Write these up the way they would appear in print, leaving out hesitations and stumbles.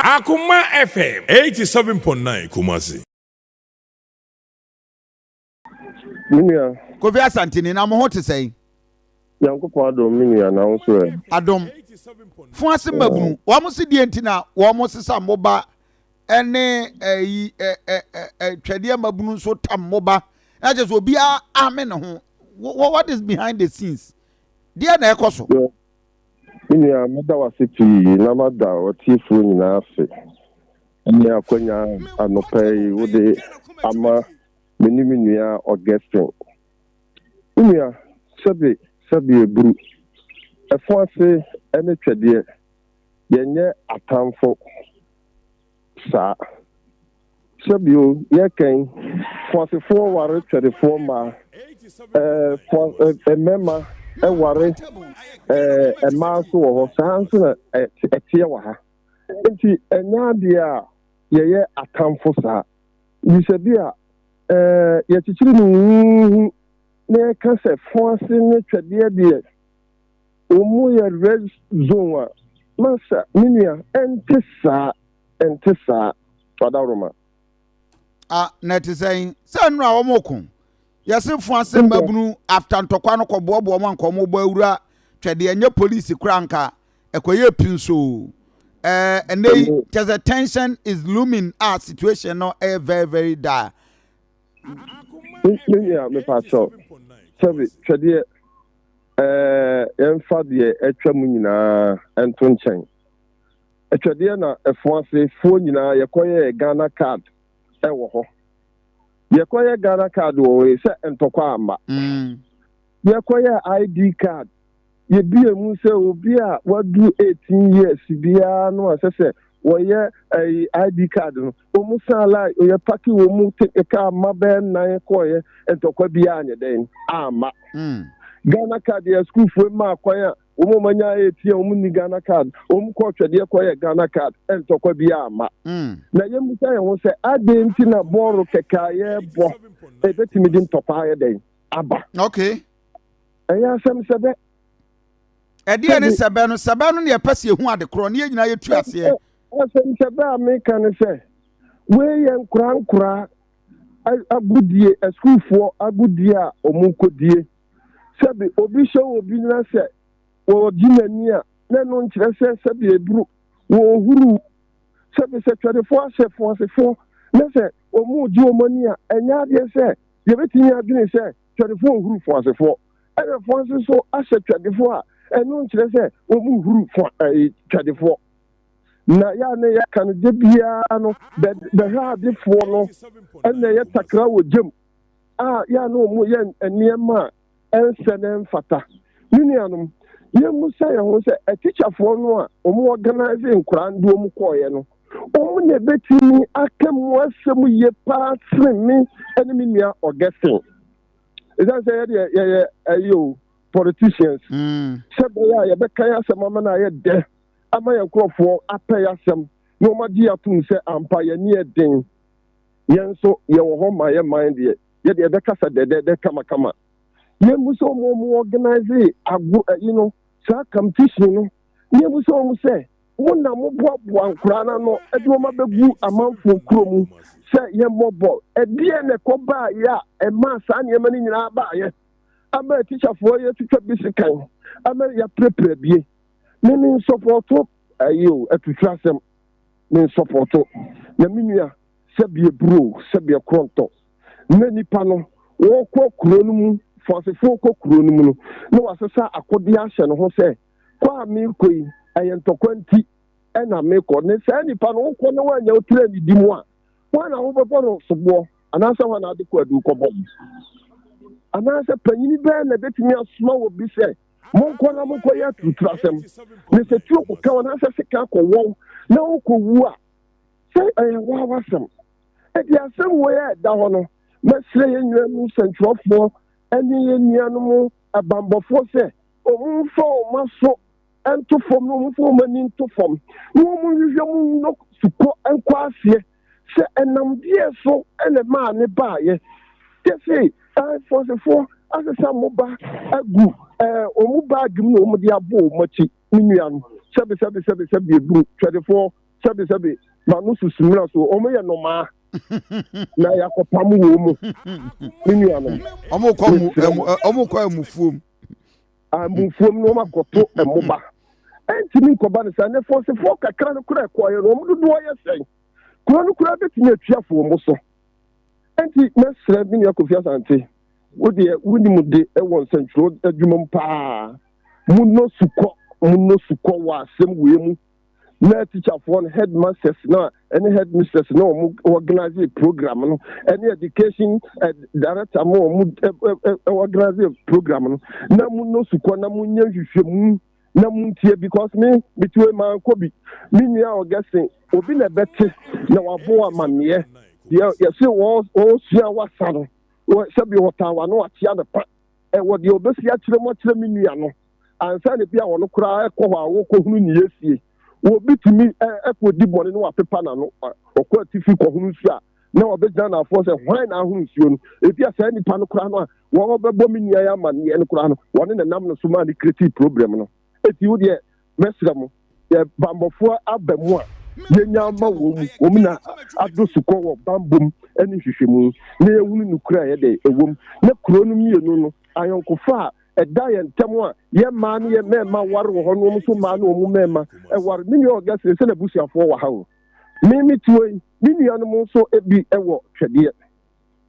Akoma FM 87.9 Kumasi. Me nua. Kofi Asantini, na mo ho te sɛn? Nyankopɔn adom me nua, na wo nso ɛ? Adom. Fo ase mmabunu, wɔn se deɛ nti na wɔn sesa mmoba ɛne ɛyi ɛ ɛ ɛ twɛdeɛ mmabunu nso tam mmoba na kyerɛ sɛ obiara ame ne ho. What is behind the scenes? Deɛ na ɛkɔ so? Me nua, mɛda wo ase pii na mada ɔtiefoɔ nyinaa ase ne akwanya anɔpa yi wode ama me ne me nua Augustine. Me nua, sɛbe sɛbe eburu, ɛfo ase ne twɛdeɛ, yɛnyɛ atamfo saa. Sɛbio yɛkɛn, foasefoɔ ware twɛdefoɔ mmaa, ɛɛ fo mmarima ɛware mmaa nso wɔ hɔ, saa nso na ɛteɛ wɔ ha. Nti ɛnyɛ adeɛ a yɛyɛ atamfo saa. Bisa bi a yɛkyekyere no huhu na yɛka sɛ foase ne twɛdeɛ deɛ wɔn yɛ red zone a, masa me nua, ɛnte saa, ɛnte saa, Fadaworoma. Ah, na ɛte sɛn sɛ nnura a wɔn ko yɛse fo ase mmabunu after ntɔkwa no kɔboaboa wɔn anka wɔn bɔ awura twɛdeɛ nyɛ polisi kora nka ɛkɔyɛ pinsoo. Ɛnɛ yi kyɛ sɛ tension is looming a situation no ɛyɛ very very dire. Me nua, mepa kyɛw, sɛbi twɛdeɛ yɛmfa deɛ atwa mu nyinaa ɛnto nkyɛn. Atwadeɛ na ɛfo ase foɔ nyinaa yɛkɔyɛ Ghana Card ɛwɔ hɔ. Yɛkɔyɛ Ghana Card wɔ hɔ yi sɛ ntɔkwa amma. Yɛkɔyɛ ID card, yɛbie mu sɛ obi a wadu 18 years biara no a sɛ wɔyɛ ɛyi ID card no, wɔn san la yɛ paki wɔn mu te kaa ma bɛyɛ nnan kɔɔyɛ, ntɔkwa biara nyɛ dɛn amma. Ghana Card yɛ sukuufoɔ mu akwan a wɔn a wɔanya 18 a wɔn ni Ghana Card, wɔn kɔ twɛdeɛ kɔyɛ Ghana Card, ntɔkwa biara amma. Na yɛmmusa yɛn ho sɛ adeɛ nti na bɔɔlo kɛkɛ a yɛrebɔ ebetumi de ntɔkwa ayɛ dɛn aba? Ɛyɛ asɛm sɛbɛ. Ɛdeɛ ne sɛbɛ no, sɛbɛ no ne yɛpɛ sɛ yɛhu ade korɔ ne yɛn nyinaa yɛtu aseɛ. Asɛm sɛbɛ a meka ne sɛ wei yɛ nkora nkora agodie, asukuufoɔ agodie a wɔn kɔdie. Sɛbi obi hyɛ obi na sɛ wɔgye n'ani a, na ɛno nkyerɛ sɛ sɛbi eburu wɔhuru. Sɛbi sɛ twɛdefoɔ ahyɛ foasefoɔ na sɛ wɔn gye wɔn ani a, ɛnyɛ adeɛ sɛ yɛbɛtumi adwene sɛ twɛdefoɔ huru foasefoɔ, ɛna foase so ahyɛ twɛdefoɔ a, ɛno nkyerɛ sɛ wɔn huru fo ɛyi twɛdefoɔ. Na yɛa ne yɛka no de biara no bɛhwɛ adefoɔ no ɛna ɛyɛ takra wɔ gyam a yɛa ne wɔn yɛ nneɛma a ɛnsɛ ne mfata. Ne nuanom, yɛmmusa yɛn ho sɛ atikyafoɔ no a wɔn organise nkoraa de wɔn kɔɔeɛ no, wɔn na ebɛtumi aka mu asɛm yie paa sene me ɛne me nua Augustine, ɛsiane sɛ yɛdeɛ yɛyɛ ɛyi o politicians sɛ bɛyɛ a yɛbɛka yɛ asɛm ama no ayɛ dɛ ama yɛn nkurɔfoɔ apɛ yɛ asɛm na wɔn agye atom sɛ ampa yɛn yɛ den. Yɛn nso yɛwɔ hɔ ma yɛ man deɛ, yɛde yɛbɛkasa dɛdɛɛdɛ kamakama. Yɛn mu sɛ wɔn organise ago ɛyi no, saa competition no, yɛn mu sɛ wɔn sɛ mo na mo boaboa nkoraa n'ano ɛde wɔn abɛgu amanfoɔ kuro mu sɛ yɛn bɔ bɔɔl, ɛdeɛ na ɛkɔ baayɛ a ɛmaa saa nneɛma no nyinaa baayɛ ama atikyafoɔ yɛtwitwa bi sekan ama yɛapirapira bie. Me nsɔpɔto ɛyi o atutu asɛm, me nsɔpɔto. Na me nua, sɛbi eburo, sɛbi ɛkorɔntɔ na nipa no wɔkɔ kuro no mu, fɔsifoɔ kɔ kuro no mu no na wasesa akodeɛ ahyɛ ne ho sɛ kɔ a mekɔ yi ɛyɛ ntɔkwa nti ɛna mekɔ. Ne saa nipa no wokɔ na woanya wotiri anidi mu a, wɔn na wobɛbɔ no soboɔ anaasɛ wɔn na ade kɔ adu kɔbɔ, anaasɛ panyini bɛɛ na ebɛtumi asoma wɔ bi sɛ monkɔ na monkɔ yɛ aturutura asɛm, ne sɛ tuo kɔka wɔn anaasɛ sika kɔ wɔn na wokɔ wu a, sɛ ɛyɛ waa wasɛm. Eti asɛm wɔ yɛ ɛda hɔ no, mɛsrɛ yɛn nuanom nsɛntwerɛfoɔ ɛne yɛn nuanom abanbɔfoɔ sɛ wɔn mfa wɔn aso nto fam na wɔn mfa wɔn ani nto fam na wɔn nhwehwɛ mu nnɔ sukɔ nkɔ aseɛ sɛ ɛnam deɛ so ɛna maa ne baayɛ yɛsɛ afɔsefoɔ asesa mo ba agu wɔn baagi mu na wɔn de abɔ wɔn akyi. Ne nua no, sɛbi sɛbi sɛbi sɛbi eburu twɛdefoɔ. Sɛbesɛbe, m'ano so sumina so, wɔn yɛ nnomaa na yɛakɔpam wɔn mu. Me nuanom. Wɔn kɔ mu wɔn kɔ amufuom. Amufuom na wɔn akɔto mmoba. Ɛntumi nkɔba no saa. Ne fɔnsefoɔ kakra no kora ɛkɔɔyɛ no, wɔn dodoɔ yɛ sɛn? Kuro no koraa bɛtumi atuafoɔ mo so. Ɛnti mɛsrɛ me nua Kofi Asante, wo deɛ wonim de wɔ nsɛntwerɛ adwuma mu paa. Monnɔ sukɔ, monnɔ sukɔ wɔ asɛm wei mu. Na tikyafoɔ no, headmasters no a ɛne headmistress na wɔn organize program no, ɛne education eh, director mo wɔn eh, eh, eh, organize program no, na monnɔ sukɔ na monyɛ nhwehwɛmu na montie because me metiwe mankɔ bi. Me nua Augustine, obi na ɛbɛte na wabɔ amanneɛ deɛ yɛse wɔsua wasa no, sɛbi wɔtaa wa no wakyea no pa. Ɛwɔ deɛ ɔbɛsi akyerɛ mu akyerɛ me nua no ansa na bi a ɔno koraa ɛkɔ hɔ a wɔkɔhunu ne yɛsie. Obi tumi ɛkɔdi bɔne na wapepa n'ano, ɔkɔ atifi kɔhono nsuo a na ɔbɛgyina n'afoɔ sɛ hwan na ahono nsuo no. Ebi a saa nipa no koraa no a wɔbɛbɔ me nua yi amanneɛ no koraa no, wɔne na nam no so maa ne create problem no. Eti wo deɛ mɛsrɛ mo, yɛ bammɔfoɔ aba mu a, yɛnya ma wɔn mu, wɔn na ado sukɔ wɔ bammɔ mu ne nhwehwɛmu, na yɛhunu nokorɛ a ɛyɛ dɛ ɛwɔ mu, na kuro no mmienu no ayɔnkofa a ɛda yɛn ntam a yɛn mmaa ne yɛn mmarima ware wɔ hɔ no, wɔn nso mmaa ne wɔn mmarima ware. Me nua Augustine sɛ n'abusuafoɔ wɔ ha o. Me me tuo yi, me nuanom nso bi wɔ twɛdeɛ.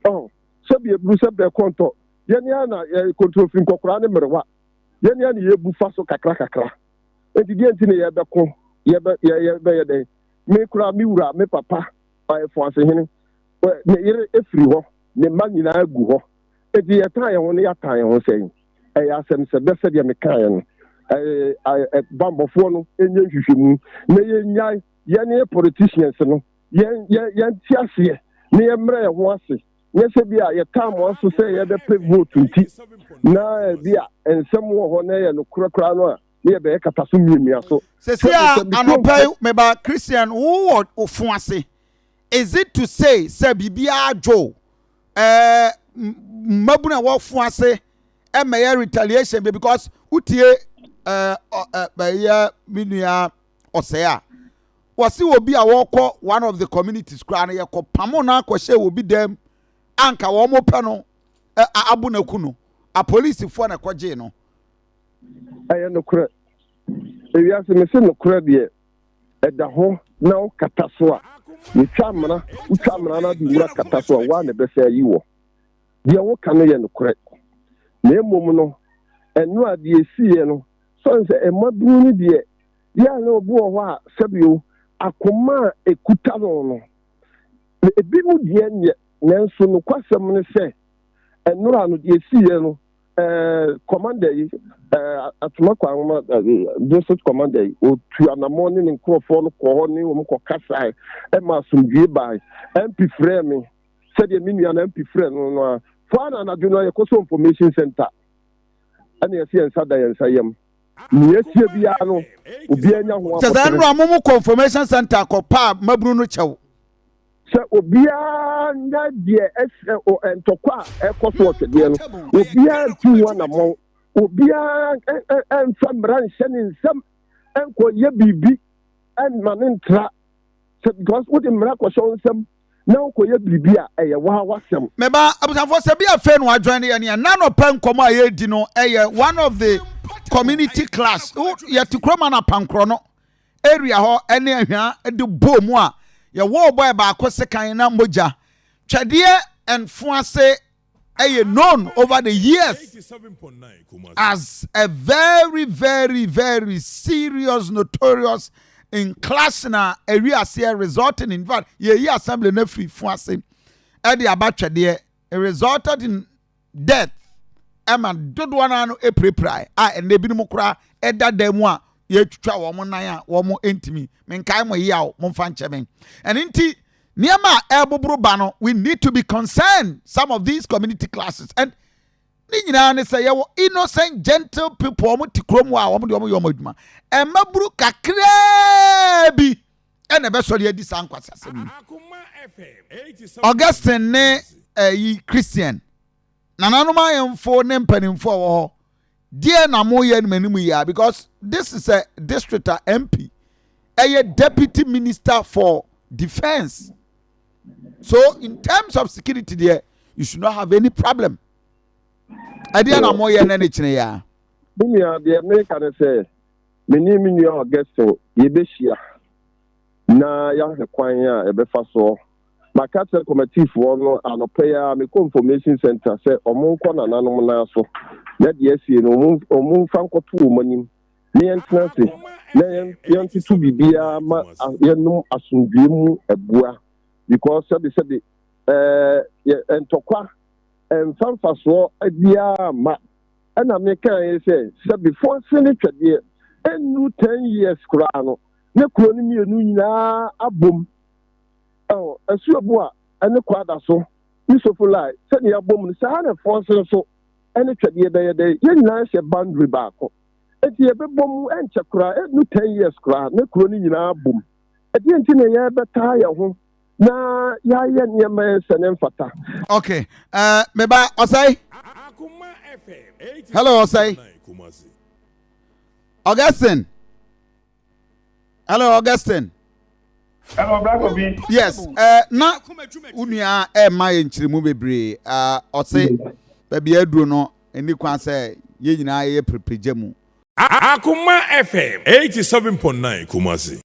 Ɔho, sɛbi eburu sɛ bɛkɔntɔ, yɛn ara na yɛ kontrofiri nkɔkoraa ne mmerewa. Yɛn ara na yɛbu fa so kakra kakra. Enti deɛ nti na yɛbɛko, yɛbɛ, yɛ, yɛbɛyɛ dɛn? Me koraa, me wura, me papa, ɔyɛ Foasehene. Ne yere firi hɔ, ne mma nyinaa gu hɔ. Enti yɛtan yɛn ho no, yɛatan yɛn ho sɛn? Ɛyɛ asɛm sɛ bɛ sɛdeɛ mekaeɛ no, ɛɛ, bammɔfoɔ no nyɛ nhwehwɛmu na yɛnnyae yɛne politicians no, yɛn, yɛn, yɛnte aseɛ na yɛmmrɛ yɛn ho ase. Nyɛ sɛ bi a yɛtaa mo aso sɛ yɛbɛpɛ vote nti, na bi a nsɛm wɔ hɔ na ɛyɛ nokorɛ koraa no a, ne yɛbɛyɛ kata so mmiamia so. Sɛsi a anɔpa yi meba Christian wo wɔ wo fo ase is it to say sɛ biribiara dwo ɛɛ mmabunu a ɛwɔ fo ase ɛmɛyɛ retaliation bi because wotie ɛɛ ɛyɛ me nua ɔsɛe a wɔsi obi a wɔkɔ one of the communities koraa no yɛkɔ pamo no akɔhyɛ obi dɛm anka wɔn pɛ no abo no aku no apolisifoɔ na ɛkɔgyee no. Ɛyɛ nokorɛ. Ewiase mese nokorɛ deɛ ɛda hɔ na wokata so a, yɛtwa amena, wotwa amena na de nwura kata so a, woa na ɛbɛsɛ ayi wɔ. Deɛ woka no yɛ nokorɛ. Na mmom no, ɛno a deɛ ɛsiiɛ no, sɔne sɛ mmabunu no deɛ, yɛ a na obi wɔ hɔ a sɛbio akoma a ɛkuta no no, ebi mu deɛ nyɛ, nanso nokwasɛm ne sɛ, ɛnora no deɛ ɛsiiɛ no, Eh, commander yi, eh, Atoma Kwanwoma, eh, district commander yi, otu anamɔ ne ne nkurɔfoɔ no kɔ hɔ ne wɔn kɔ kasae, ɛma asomdwie bae. MP frɛɛ me, sɛdeɛ me nua no MP frɛ no no a, faa na anadwo no yɛkɔ so information center, ɛna yɛsi yɛn nsa da yɛn nsa yam. Nea esie biara no, obiara nya ho Kyɛ sɛ abotire. nnora mo mo kɔ information center kɔ paa mmabunu no kyɛw. Sɛ obiara nya deɛ ɛsɛ ntɔkwa a ɛkɔ so ɔtwedeɛ no, obiara ntu ho anammɔn, obiara mfa mmara nhyɛ ne nsam nkɔyɛ biribi mma ne ntra. Sɛ because wode mmara kɔhyɛ wo nsam na wokɔyɛ biribi a, ɛyɛ waa w'asɛm. Meba abusuafoɔ sɛ bi afei na wajoin yɛn yɛn nanɔpɛ nkɔmɔ a yɛredi no ɛyɛ one of the community class yɛte kurom a na pankorɔ no area hɔ ne ahwia de bɔɔ mu a yɛwɔɔ bɔɛ baako sekan na mogya twɛdeɛ and ase ɛyɛ known over the years as a very very very serious notorious in clash na ɛwi aseɛ resulting in fact yɛyi assembly no afiri fo ase ɛde aba twɛdeɛ it resulted in death ɛma dodoɔ no ara no pirapirae a ɛnna ebinom koraa ɛda dan mu a yɛtwitwa wɔn nan a wɔn ntumi menkae mo yaw momfa nkyɛ me. Ɛno nti nneɛma a ɛreboboro ba no, we need to be concerned some of these community classes and ne nyinaa ne sɛ yɛwɔ innocent gentle people wɔn te kurom a wɔn de wɔn yɛ wɔn adwuma mmaburu kakraa bi ɛna ɛbɛsɔre adi saa nkwasiasɛm yi. Augustine ne ɛyi Christian nananom ahemfo ne mpanimfoɔ a wɔ hɔ deɛ na moyɛ no m'anim yi a because this is a district a MP. ɛyɛ deputy minister for defence. So in terms of security deɛ, you should not have any problem. Ɛdeɛ na mo yɛ ne ne kyerɛ ya. Me nua, deɛ meka ne sɛ me ne me nua Augustine yɛbɛhyia na yɛahwɛ kwan a yɛbɛfa soɔ. Maka kyerɛ kɔmatifoɔ no anɔpɛ yi a mekɔ information center sɛ ɔmo nkɔ nananom nan so na deɛ asie no, ɔmo mfa nkɔto wɔn anim na yɛntena ase na yɛntoto biribiara ma yɛnom asomdue mu abua, because sɛbesɛbe ɛɛ yɛ ntɔkwa ɛmfa mfasoɔ biara ma. Ɛna meka yɛ sɛ sɛbe ase ne twɛdeɛ ɛnnu 10 years koraa no, ne kuro no mmienu nyinaa abom ɛwɔ asuobu a ɛne kwada so ne Sofoline sɛdeɛ abom no saa na ɛfoɔ se nso ɛne twɛdeɛ bɛyɛ dɛ. Yɛn nyinaa hyɛ boundary baako, eti yɛbɛbɔ mu ɛnkyɛ koraa, ɛnnu 10 years koraa ne kuro no nyinaa abom. Ɛdeɛ nti na yɛbɛtaa yɛn ho na yɛayɛ nneɛma sɛ ne mfata. Okay, meba Ɔsɛe. Hello, Ɔsɛe. Augustine, hello, Augustine. Hello, Bra Kobi. Yes, na wo nua ɛma yɛ nkyerɛmu bebree. Ɔse baabi aduro no ɛni kwan sɛ yɛn nyinaa yɛyɛ pirepirigya mu. Akoma FM 87.9 Kumasi.